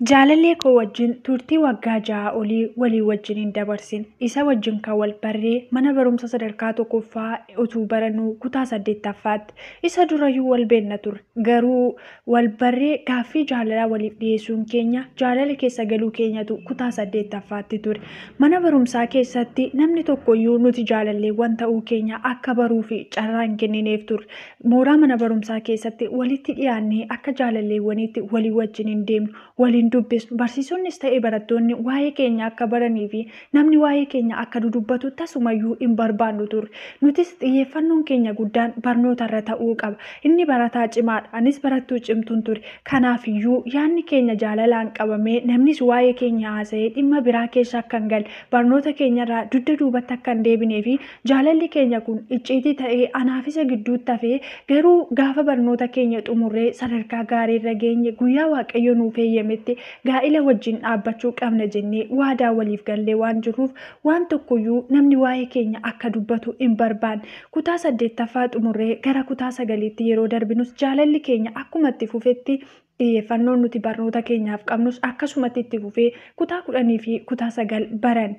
Jaalallee koo wajjin turtii waggaa 6 olii walii wajjin hin dabarsin. Isa wajjin kan wal barree mana barumsa sadarkaa tokkoffaa utuu baranuu kutaa 8ffaatti. Isa durayyuu wal beekna ture. Garuu wal barree gaaffii jaalalaa waliif dhiyeessuun keenya jaalala keessa galuu keenyatu kutaa 8ffaatti ture. Mana barumsaa keessatti namni tokkoyyuu nuti jaalalleewwan ta'uu keenya akka baruu fi carraa hin kennineef ture. Mooraa mana barumsaa keessatti walitti dhiyaannee akka jaalalleewwaniitti walii wajjin hin deemnu, waliin dubbisnu. Barsiisonnis ta'e barattoonni waa'ee keenya akka baranii fi namni waa'ee keenya akka dudubbatu tasumayyuu hin barbaannu ture. Nutis xiyyeeffannoon keenya guddaan barnoota irra ta'uu qaba. Inni barataa cimaadha, anis barattuu cimtuun ture. Kanaafiyyuu yaadni keenya jaalalaan qabamee namnis waa'ee keenya haasa'ee dhimma biraa keessa akka hin galle, barnoota keenyarraa dugda duubatti akka hin deebinee fi jaalalli keenya kun icciitii ta'ee anaaf isa gidduutti hafee garuu gaafa barnoota keenya xumurree sadarkaa gaariirra geenye guyyaa Waaqayyo nuuf eeyyametti gaa'ila wajjin dhaabbachuu qabna jennee waadaa waliif gallee waan jirruuf waan tokkoyyuu namni waa'ee keenya akka dubbatu hin barbaanne. Kutaa 8ffaa xumurree gara kutaa 9tti yeroo darbinus jaalalli keenya akkuma itti fufetti xiyyeeffannoon nuti barnoota keenyaaf qabnus akkasumatti itti fufee kutaa 10 fi kutaa 9 baran.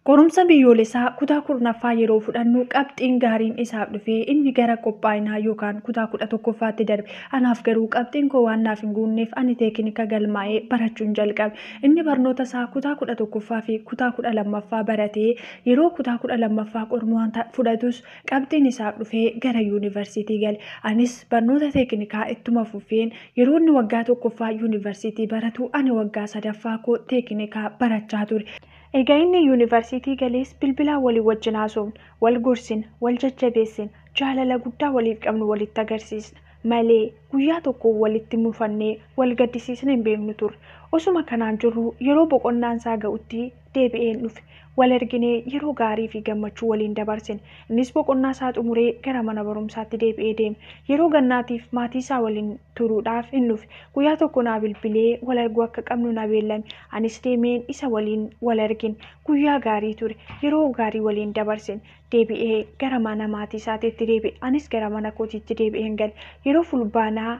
Qorumsa biyyoolessaa kutaa 10ffaa yeroo fudhannu qabxiin gaariin isaaf dhufee inni gara qophaa'inaa yookaan kutaa 11ffaatti darbe. Anaaf garuu qabxiin koo waan naaf hin guunneef ani teeknika galmaa'ee barachuun jalqabe. Inni barnoota isaa kutaa 11ffaa fi kutaa 12ffaa baratee yeroo kutaa 12ffaa qormaata fudhatus qabxiin isaaf dhufee gara yuunivarsiitii gale. Anis barnoota teeknikaa ittuma fufeen yeroo inni waggaa 1ffaa yuunivarsiitii baratu ani waggaa 3ffaa koo teeknikaa barachaa ture. Egaa inni yuunivarsiitii galees bilbilaan walii wajjin haasofna, wal gorsina, wal jajjabeessina, jaalala guddaa waliif qabnu walitti agarsiisna malee guyyaa tokko walitti mufannee wal gaddisiisna hin beeknu turre. Osuma kanaan jirru yeroo boqonnaan isaa ga'utti deebi'een dhufe. Wal arginee yeroo gaarii fi gammachuu waliin dabarsine. Innis boqonnaa isaa xumuree gara mana barumsaatti deebi'ee deeme. Yeroo gannaatiif maatii isaa waliin turuudhaaf hin dhufe. Guyyaa tokko naa bilbilee wal arguu akka qabnu na beellame. Anis deemeen isa waliin wal argine. Guyyaa gaarii ture. Yeroo gaarii waliin dabarsine. Deebi'ee gara mana maatii isaatiitti deebi'e. Anis gara mana kootiitti deebi'een gale. Yeroo fulbaanaa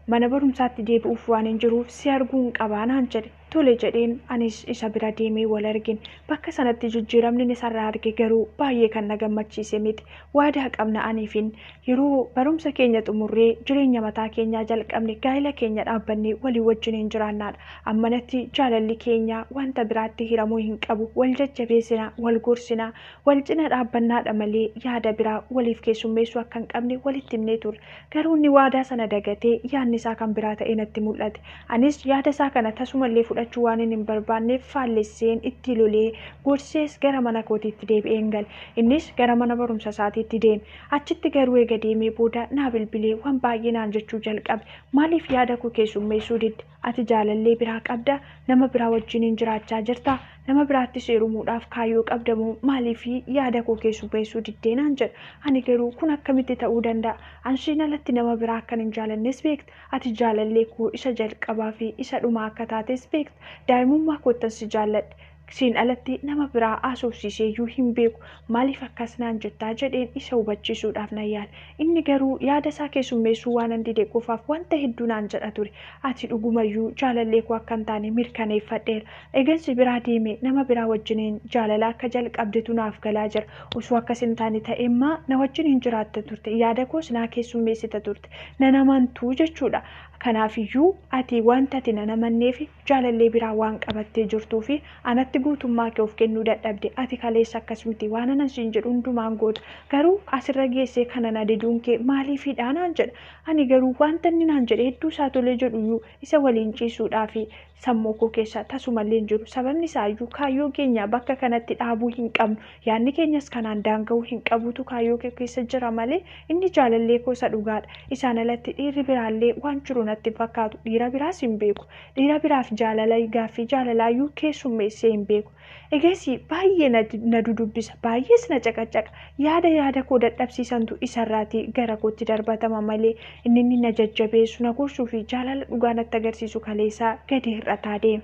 mana barumsaatti deebi'uuf waan hin jiruuf si arguun qabaa naan jedhe. Tole jedheen anis isa bira deemee wal argine. Bakka sanatti jijjiiramni isarraa arge garuu baay'ee kan na gammachiise miti. Waadaa qabna aniifin yeroo barumsa keenya xumurree jireenya mataa keenyaa jalqabne gaa'ela keenya dhaabbannee walii wajjin hin jiraannaadha. Ammanatti jaalalli keenya wanta biraatti hiramuu hin qabu. Wal jajjabeessina, wal gorsina, wal cina dhaabbannaadha malee yaada biraa waliif keessummeessuu akka hin qabne walitti himnee turre. Garuu inni waadaa sana dagatee yaadni isaa kan biraa ta'e natti mul'ate. Anis yaada isaa kana tasumallee fudhachuu waan hin barbaanneef faallesseen itti lolee gorsees gara mana kootiitti deebi'een gale. Innis gara mana barumsa isaatiitti deeme. Achitti garuu eega deemee booda naa bilbilee waan baay'ee naan jechuu jalqabe. Maaliif yaada koo keessummeessuu didde? Ati jaalallee biraa qabda? Nama biraa wajjin hin jiraachaa jirtaa? Nama biraatti seerumuudhaaf kaayyoo qabda moo maaliif yaada koo keessummeessuu diddee naan jedha. Ani garuu kun akkamitti ta'uu danda'a? Anshiin alatti nama biraa akkan hin jaalannes beekta. Ati jaalallee koo isa jalqabaa fi isa dhumaa akka taates beekta. Daa'imummaa koottan si jaalladhe. Siin alatti nama biraa haasofsiiseeyyuu hin beeku. Maaliif akkas naan jettaa jedheen isa hubachiisuudhaaf nan yaale. Inni garuu yaada isaa keessummeessuu waan an dide qofaaf wanta hedduu naan jedha ture. Ati dhugumayyuu jaalallee koo akka hin taane mirkaneeffadheera. Egan si biraa deeme nama biraa wajjiniin jaalala akka jalqabdetu naaf galaa jira. Osoo akkas hin taane ta'emmaa na wajjin hin jiraatta turte. Yaada koos naa keessummeessita turte. Nan amantuu jechuudha. Kanaafiyyuu ati wanta ati nan amanneef jaalallee biraa waan qabattee jirtuu fi anatti guutummaa kee of kennuu dadhabde. Ati kaleessa akkas miti waan anan siin jedhu hundumaan goota. Garuu asirra geessee kana na diduun kee maaliifidha naan jedha. Ani garuu wanta inni naan jedhe hedduu isaa tolee jedhuyyuu isa waliin ciisuudhaa fi sammuu koo keessa tasumallee hin jiru. Sababni isaayyuu kaayyoo keenya bakka kanatti dhaabuu hin qabnu. Yaadni keenyas kanaan daanga'uu hin qabutu kaayyoo kee keessa jira malee inni jaalallee koo isa dhugaadha. Isaan alatti dhiirri biraallee waan jiru natti fakkaatu. Dhiira biraas hin beeku. Dhiira biraaf jaalala gaaffii jaalalaayyuu keessummeessee hin beeku. Egeesi baay'ee na dudubbisa, baay'ees na caqacaqa. Yaada koo dadhabsiisantu isarraatii gara kootti darbatama malee inni na jajjabeessu, na gorsuu fi jaalala dhugaa natti agarsiisu kaleessaa gadi hir'ataa deema.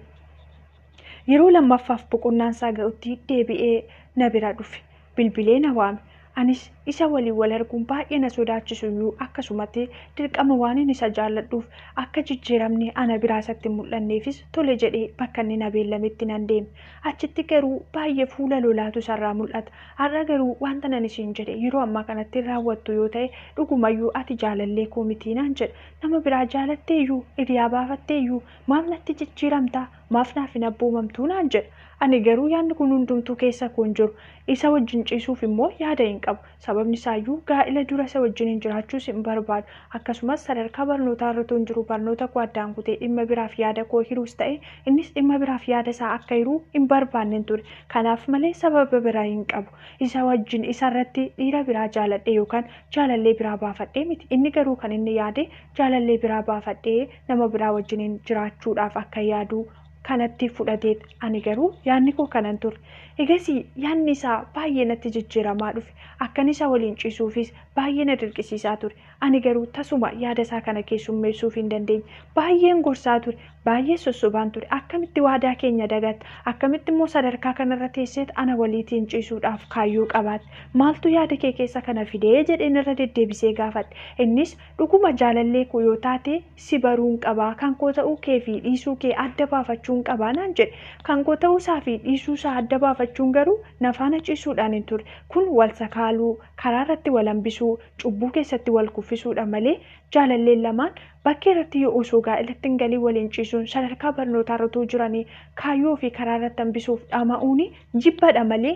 Yeroo lammaffaaf boqonnaan isaa ga'utti deebi'ee na bira dhufe. Bilbilee na waame. Anis isa waliin wal arguun baay'ee na sodaachisu iyyuu akkasumatti dirqama waan inni isa jaalladhuuf akka jijjiiramni ana biraa isatti hin mul'anneefis tole jedhee bakka inni na beellametti nan deeme. Achitti garuu baay'ee fuula lolaatu isarraa mul'ata. Har'a garuu wanta nan isiin jedhe yeroo ammaa kanatti hin raawwattu yoo ta'e dhugumayyuu ati jaalallee koo mitii naan jedha. Nama biraa jaalattee iyyuu hiriyaa baafattee iyyuu maaf natti jijjiiramta, maaf naaf hin abboomamtuu naan jedha. Ani garuu yaadni kun hundumtuu keessa koo hin jiru. Isa wajjin ciisuuf immoo yaada hin qabu. Sababni isaayyuu gaa'ila dura isa wajjin hin jiraachuus hin barbaadu. Akkasumas sadarkaa barnootaa irra otoo hin jiru barnoota koo addaan kutee dhimma biraaf yaada koo hiruus ta'e innis dhimma biraaf yaada isaa akka hiruu hin barbaanne ture. Kanaaf malee sababa biraa hin qabu. Isa wajjin isarratti dhiira biraa jaaladhee yookaan jaalallee biraa baafadhee miti. Inni garuu kan inni yaade jaalallee biraa baafadhee nama biraa wajjin jiraachuudhaaf akka yaadu kanatti fudhateet. Ani garuu yaadni koo kanan ture. Egasii yaadni isaa baay'ee natti jijjiiramaa dhufe. Akkan isa waliin ciisuufis baay'ee na dirqisiisaa ture. Ani garuu tasuma yaada isaa kana keessummeessuuf hin dandeenye. Baay'een gorsaa ture. Baay'ee sossobaan ture. Akkamitti waadaa keenya dagatte? Akkamitti immoo sadarkaa kanarra teesseet ana waliitiin ciisuudhaaf kaayyoo qabaatte? Maaltu yaada kee keessa kana fidee jedheen irra deddeebisee gaafadhe. Innis dhuguma jaalallee koo yoo taate si baruun qabaa, kan koo ta'uu kee fi dhiisuu kee adda baafachuun qabaa naan jedhe. Kan koo ta'uu isaa fi dhiisuu isaa adda baafachuun garuu na faana ciisuudhaan hin ture. Kun wal sakaaluu, karaa irratti wal hambisuu, cubbuu keessatti wal kuffisuudha malee jaalalleen lamaan bakkee irratti yoo osoo gaa'elatti hin galii waliin ciisuun sadarkaa barnootaa irra otoo jiranii kaayyoo fi karaa irratti hambisuuf dhama'uun jibbadha malee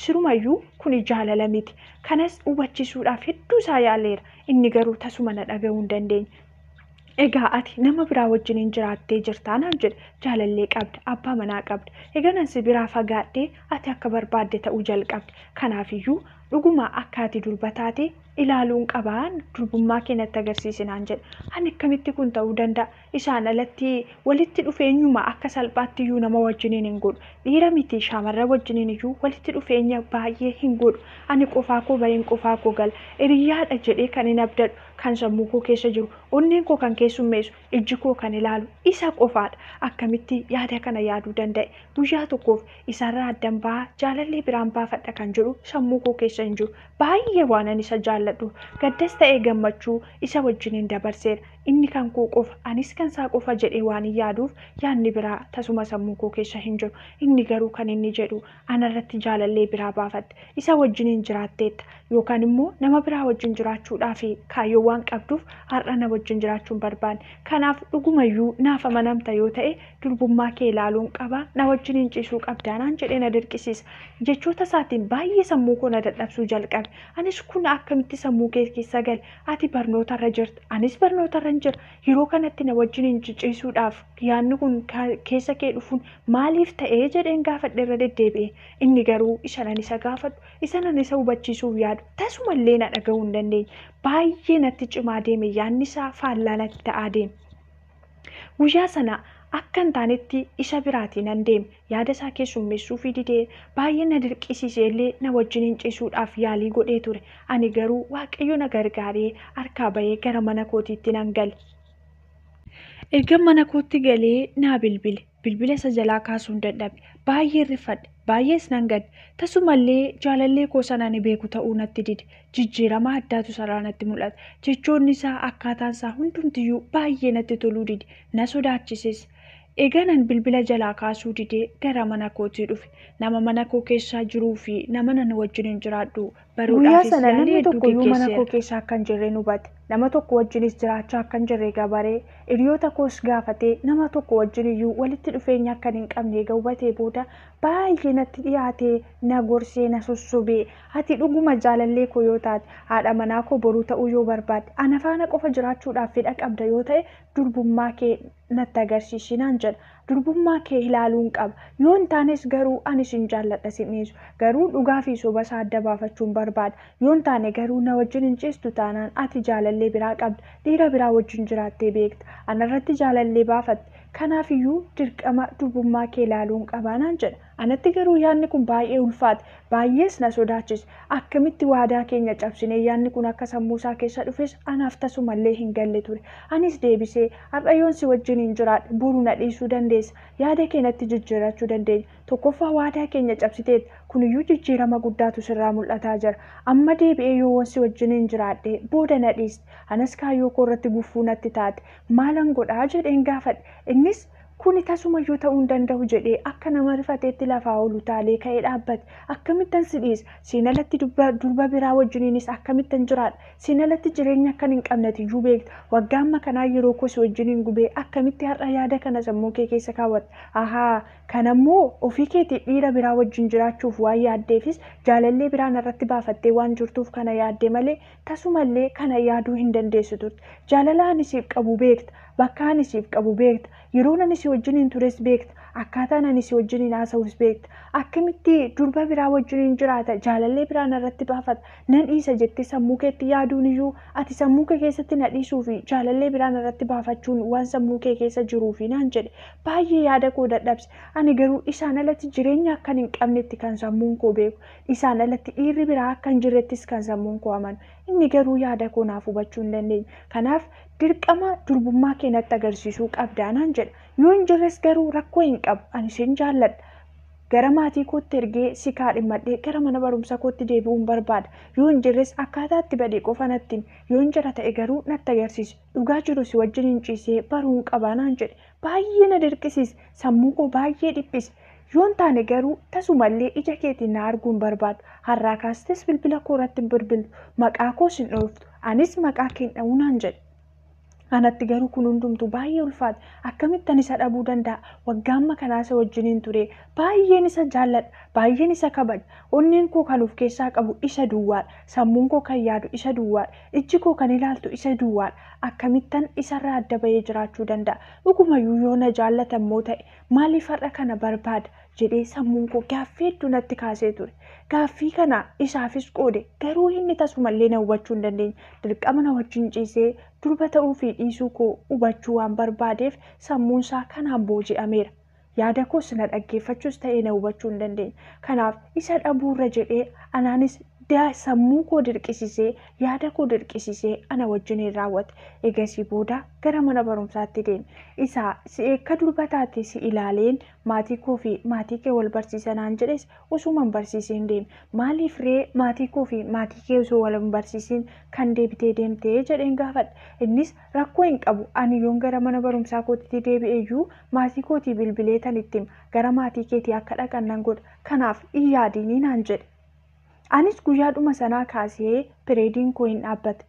sirumayyuu kuni jaalala miti. Kanas hubachiisuudhaaf hedduu isaa yaaleera. Inni garuu tasuma na dhaga'uu hin dandeenye. Egaa ati nama biraa wajjin hin jiraattee jirtaa naan jedhe. Jaalallee qabda, abbaa manaa qabda. Egaa nan si biraa fagaadhee ati akka barbaadde ta'uu jalqabde. Kanaafiyyuu dhuguma akka ati durba taate ilaaluun qabaa, durbummaa kee natti agarsiisi naan jedhe. Ani akkamitti kun ta'uu danda'a? Isaan alatti walitti dhufeenyuma akka salphaatti iyyuu nama wajjiniin hin godhu. Dhiira miti shaamarra wajjiniin iyyuu walitti dhufeenya baay'ee hin godhu. Ani qofaa koo baheen qofaa koo gala. Hiriyaadha jedhee kan hin abdadhu, kan sammuu koo keessa jiru, onneen koo kan keessummeessu, ijji koo kan ilaalu isa qofaadha. Akkamitti yaada kana yaaduu danda'e? Guyyaa tokkoof isarraa addan bahaa jaalallee biraan baafadha kan jedhu sammuu koo keessa hin jiru. Baay'ee waan ani isa jaalladhu, gaddas ta'ee gammachuu isa wajjiniin dabarseera. Inni kan koo qofa, anis kan isaa qofa jedhee waan hin yaaduuf yaadni biraa tasuma sammuu koo keessa hin jiru. Inni garuu kan inni jedhu anarratti jaalallee biraa baafatte, isa wajjiniin jiraatteetta yookaan immoo nama biraa wajjin jiraachuudhaaf kaayyoo waan qabduuf har'a na wajjin jiraachuun barbaanne. Kanaaf dhugumayyuu naaf amanamta yoo ta'e durbummaa kee ilaaluun qaba, na wajjiniin ciisuu qabdaa naan jedhee na dirqisiisa. Jechoota isaatiin baay'ee sammuu koo na dadhabsuu jalqabe. Anis kun akkamitti sammuu kee keessa gale? Ati barnootarra jirta, anis barnootarra hin jira. Yeroo kanatti na wajjiniin ciisuudhaaf yaadni kun keessa kee dhufuun maaliif ta'ee jedheen gaafadhe irra deddeebi'e. Inni garuu isa nan isa gaafadhu, isa nan isa hubachiisuuf yaadu tasumallee na dhaga'uu hin dandeenye. Baay'ee natti cimaa deeme, yaadni isaa faallaa natti ta'aa deeme. Guyyaa sana akka hin taanetti isa biraatiin nan deeme. Yaada isaa keessummeessuu fi didee baay'ee na dirqisiisee illee na wajjiniin ciisuudhaaf yaalii godhee ture. Ani garuu Waaqayyo na gargaaree harkaa bahee gara mana kootiitti nan gale. Erga mana kootti galee naa bilbile. Bilbila isa jalaa kaasuun dadhabe. Baay'ee rifadhe, baay'ees nan gadde. Tasumallee jaalallee koo sana ani beeku ta'uu natti dide. Jijjiirama addaatu sarara natti mul'ata. Jechoonni isaa, akkaataan isaa hundumtiyyuu baay'ee natti toluu dide. Na sodaachises. Egaa nan bilbila jalaa kaasuu didee gara mana kootii dhufe. Nama mana koo keessa jiruu fi nama nan wajjin jiraadhu Guyyaa baruudhaafis sana yaalii namni hedduu tokko iyyuu mana koo geggeesseera. keessa akka hin jirre hubate. Nama tokko wajjinis jiraachaa akka hin jirre gabaree hiriyoota koos gaafatee nama tokko wajjin iyyuu walitti dhufeenya akka hin qabne eega hubatee booda baay'ee natti dhiyaatee na gorsee na sossobee ati dhuguma jaalallee koo yoo taate haadha manaa koo boruu ta'uu yoo barbaadde ana faana qofa jiraachuudhaaf fedha qabda yoo ta'e durbummaa kee natti agarsiisi naan jedha. Durbummaa kee ilaaluun qaba. Yoo hin taanes garuu ani sin jaalladha sin dhiisu. Garuu dhugaa fi soba isaa adda baafachuun barbaada. Yoo hin taane garuu na wajjin hin ciistu taanaan ati jaalallee biraa qabda. Dhiira biraa wajjin jiraattee beekta. Anarratti jaalallee baafatte. Kanaafiyyuu dirqama durbummaa kee ilaaluun qabaa naan jedha. Anatti garuu yaadni kun baay'ee ulfaate, baay'ees na sodaachise. Akkamitti waadaa keenya cabsinee yaadni kun akka sammuu isaa keessa dhufes anaaf tasumallee hin galle ture. Anis deebisee har'a yoon si wajjin hin jiraadhe boru na dhiisuu dandeessa. Yaada kee natti jijjiirachuu dandeenya. Tokkoffaa waadaa keenya cabsiteet kuniyyuu jijjiirama guddaatu sirraa mul'ataa jira. Amma deebi'ee yoo si wajjin hin jiraadhe booda na dhiiste. Anas kaayyoo koo irratti gufuu natti taate. Maalan godhaa jedheen gaafadhe. Innis kuni tasumayyuu ta'uu hin danda'u jedhee akka nama rifateetti lafaa ol utaalee ka'ee dhaabbate. Akkamittan si dhiisa? Siin alatti durba biraa wajjiniinis akkamittan jiraadha? Siin alatti jireenya akkan hin qabnetiyyuu beekta. Waggaa amma kanaa yeroo koo si wajjiniin gubee akkamitti har'a yaada kana sammuu kee keessa kaawwatta? Ahaa, kanammoo ofii keetii dhiira biraa wajjin jiraachuuf waan yaaddeefis jaalallee biraan irratti baafattee waan jirtuuf kana yaadde malee tasumallee kana yaaduu hin dandeessu turte. Jaalala ani siif qabu beekta. Bakka ani siif qabu beekta. Yeroon ani si wajjiniin tures beekta. Akkaataan ani si wajjiniin haasa'us beekta. Akkamitti durba biraa wajjiniin jiraata, jaalallee biraan irratti baafata, nan dhiisa jettee sammuu keetti yaaduun iyyuu ati sammuu kee keessatti na dhiisuu fi jaalallee biraan irratti baafachuun waan sammuu kee keessa jiruu fi naan jedhe. Baay'ee yaada koo dadhabse. Ani garuu isaan alatti jireenya akkan hin qabnetti kan sammuun koo beeku. Isaan alatti dhiirri biraa akka hin jirrettis kan sammuun koo amanu. Inni garuu yaada koo naaf hubachuu hin dandeenye. Kanaaf dirqama durbummaa kee natti agarsiisuu qabdaa naan jedha. Yoo hin jirres garuu rakkoo hin qabu. Ani sin jaalladha. Gara maatii kootti ergee si kaadhimmadhee gara mana barumsa kootti deebi'uun barbaada. Yoo hin jirres akkaataa itti badee qofa natti himi. Yoo hin jira ta'e garuu natti agarsiisi. Dhugaa jiru si wajjin hin ciisee baruun qabaa naan jedhe. Baay'ee na dirqisiise. Sammuu koo baay'ee dhiphise. Yoo hin taane garuu tasumallee ija keetiin na arguun barbaadu. Har'aa kaastes bilbila koo irratti hin bilbiltu. Maqaa koos hin dhooftu. Anis maqaa kee hin dha'uu naan jedhe. Anatti garuu kun hundumtuu baay'ee ulfaata. Akkamittan isa dhabuu danda'a? Waggaa amma kanaa isa wajjiniin ture. Baay'een isa jaalladha. Baay'een isa kabaja. Onneen koo kan of keessaa qabu isa duwwaadha. Sammuun koo kan yaadu isa duwwaadha. Ijji koo kan ilaaltu isa duwwaadha. Akkamittan isarraa adda bahee jiraachuu danda'a? Dhugumayyuu yoo na jaallatammoo ta'e maaliif har'a kana barbaada? Jedhee sammuun koo gaaffii hedduu natti kaasee ture. Gaaffii kana isaafis qoode garuu inni tasumallee na hubachuu hin dandeenye. Dirqama na wajjin ciisee durba ta'uu fi dhiisuu koo hubachuu waan barbaadeef sammuun isaa kanaan booji'ameera. Yaada koos na dhaggeeffachuus ta'ee na hubachuu hin dandeenye. Kanaaf isa dhabuurra jedhee anaanis sammuu koo dirqisiisee yaada koo dirqisiisee ana wajjin hin raawwate. Egasii booda gara mana barumsaatti deeme. Isaa si eekka durba taate si ilaaleen maatii koo fi maatii kee wal barsiisanaan jedhes osuma hin barsiisiin deeme. Maaliif ree maatii koo fi maatii kee osoo wal hin barsiisiin kan deebitee deemtee jedheen gaafadhe. Innis rakkoo hin qabu. Ani yoon gara mana barumsaa kootitti deebi'eeyyuu maatii kootii bilbilee tan itti hima. Gara maatii keetii akka dhaqan nan godha. Kanaaf hin yaadinii naan jedhe. Anis guyyaadhuma sanaa kaasee pireediin koo hin dhaabbate.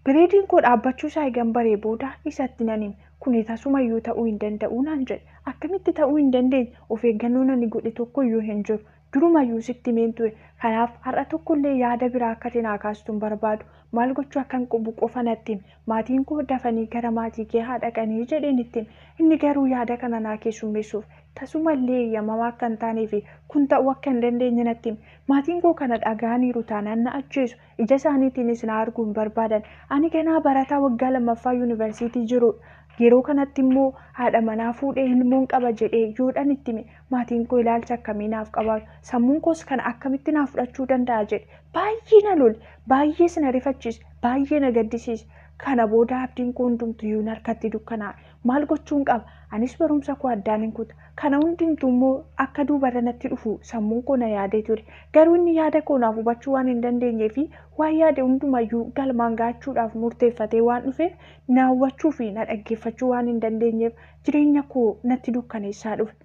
Pireediin koo dhaabbachuu isaa eegan baree booda isatti nan hime. Kuni tasumayyuu ta'uu hin danda'u naan jedhe. Akkamitti ta'uu hin dandeenye? Of eeggannoon ani godhe tokkoyyuu hin jiru. Durumayyuu sitti himeen ture. Kanaaf har'a tokkollee yaada biraa akka ati naa kaastu hin barbaadu. Maal gochuu akkan qabu qofa natti himi. Maatiin koo dafanii gara maatii kee haa dhaqanii jedheen itti hime. Inni garuu yaada kana naa keessummeessuuf tasumallee eeyyamamaa akka hin taanee fi kun ta'uu akka hin dandeenye natti hime. Maatiin koo kana dhaga'aniiru taanaan na ajjeesu. Ija isaaniitiinis na arguu hin barbaadan. Ani ganaa barataa waggaa lammaffaa yuunivarsiitii jirudha. Yeroo kanatti immoo haadha manaa fuudhee ilmoon qaba jedhee yoodhan itti hime maatiin koo ilaalcha akkamii naaf qabaatu? Sammuun koos kana akkamitti naaf fudhachuu danda'a jedhe. Baay'ee na lole, baay'ees na rifachiise, baay'ee na gaddisiise. Kana booda abdiin koo hundumtuyyuu harkatti dukkanaa'e. Maal gochuun qaba? Anis barumsa koo addaan hin kuta. Kana hundumtuu immoo akka duubarra natti dhufu sammuun koo na yaadee ture. Garuu inni yaada koo naaf hubachuu waan hin dandeenyee fi waan yaade hundumayyuu galmaan gaachuudhaaf murteeffatee waan dhufeef na hubachuu fi na dhaggeeffachuu waan hin dandeenyeef jireenya koo natti dukkaneessaa dhufe.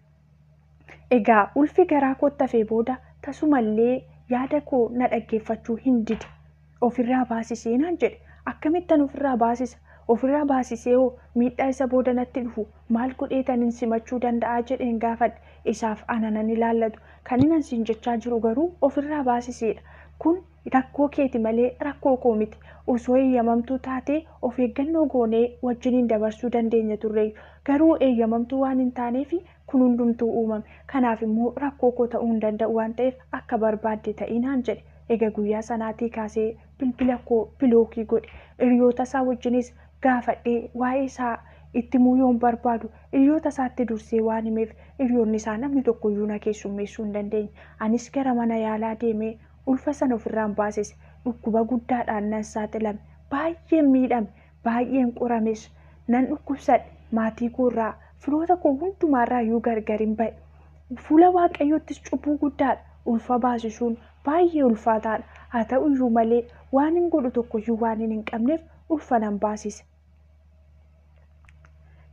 Egaa ulfi garaa kootti hafee booda tasumallee yaada koo na dhaggeeffachuu hin dide. Ofirraa baasisee naan jedhe. Akkamittan ofirraa baasisa? Ofirraa baasisee hoo miidhaa isa booda natti dhufu maal godheetanin simachuu danda'a jedheen gaafadhe. Isaaf ana nan ilaallatu. Kan inni siin jechaa jiru garuu ofirraa baasiseedha. Kun rakkoo keeti malee rakkoo koo miti. Osoo eeyyamamtuu taatee of eeggannoo goonee wajjiniin dabarsuu dandeenya turre. Garuu eeyyamamtuu waan hin taaneef kun hundumtuu uumame. Kanaaf immoo rakkoo koo ta'uu hin danda'u waan ta'eef akka barbaadde ta'ii naan jedhe. Egaa guyyaa sanaatii kaasee bilbila koo bilookii godhe. Hiriyoota isaa wajjinis gaafadhee waa'ee isaa Itti himuu yoon barbaadu hiriyoota isaatti dursee waan himeef hiriyoonni isaa namni tokkoyyuu na keessummeessuu hin dandeenye. Anis gara mana yaalaa deemee ulfa sana ofirraan baasise. Dhukkuba guddaadhaan nan saaxilame. Baay'een miidhame. Baay'een qorames. Nan dhukkubsadhe. Maatii koorraa firoota koo hundumaarraa iyyuu gargar hin ba'e. Fuula Waaqayyoottis cubbuu guddaadha. Ulfa baasisuun baay'ee ulfaataadha. Haa ta'uyyuu malee waan hin godhu tokkoyyuu waan hin qabneef ulfa nan baasise.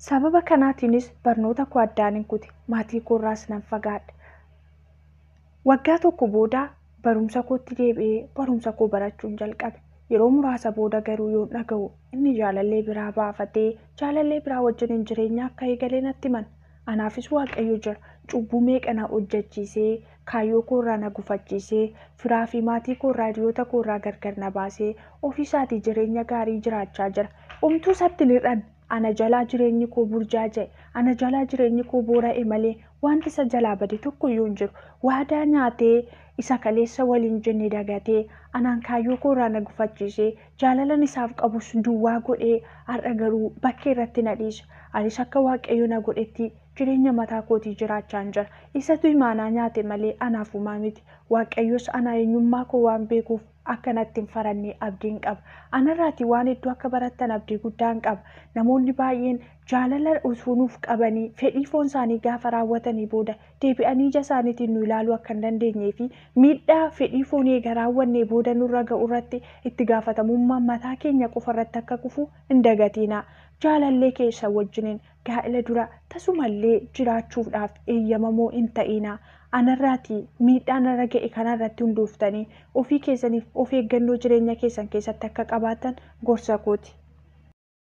Sababa kanaatiinis barnoota koo addaan hin kute. Maatii koorraas nan fagaadhe. Waggaa tokko booda barumsa kootti deebi'ee barumsa koo barachuun jalqabe. Yeroo muraasa booda garuu yoon dhaga'u inni jaalallee biraa baafatee jaalallee biraa wajjin jireenya akka eegalee natti himan. Anaafis Waaqayyo jira. Cubbuu meeqa na hojjechiisee, kaayyoo koorraa na gufachiisee, firaa fi maatii koorraa hiriyoota koorraa gargar na baasee ofiisaatii jireenya gaarii jiraachaa jira. Homtuu isatti hin hir'anne. Ana jalaa jireenyi koo burjaaja'e, ana jalaa jireenyi koo boora'e malee wanti isa jalaa bade tokkoyyuu hin jiru. Waadaa nyaatee isa kaleessa waliin jenne dagatee anaan kaayyoo koorraa na gufachiisee jaalalan isaaf qabus duwwaa godhee har'a garuu bakkee irratti na dhiisa. Anis akka Waaqayyo na godhetti jireenya mataa kootii jiraachaa jira. Isatu imaanaa nyaate malee anaaf homaa miti. Waaqayyos ana eenyummaa koo waan beekuuf akka natti hin faranne abdiin qaba. Anarraatii waan hedduu akka barattan abdii guddaan qaba. Namoonni baay'een jaalala osoo nuuf qabanii fedhii foon isaanii gaafa raawwatanii booda deebi'anii ija isaaniitiin nu ilaaluu akka hin dandeenyee fi miidhaa fedhii foon eega raawwannee booda nurra ga'u irratti itti gaafatamummaan mataa keenya qofa irratti akka kufu hin dagatinaa. Jaalallee keessa wajjiniin gaa'ela dura tasumallee jiraachuudhaaf eeyyamamoo hin ta'inaa. Anarraatii miidhaa narra ga'e kanarratti hundooftanii ofii keessaniif of eeggannoo jireenya keessan keessatti akka qabaattan gorsa kooti.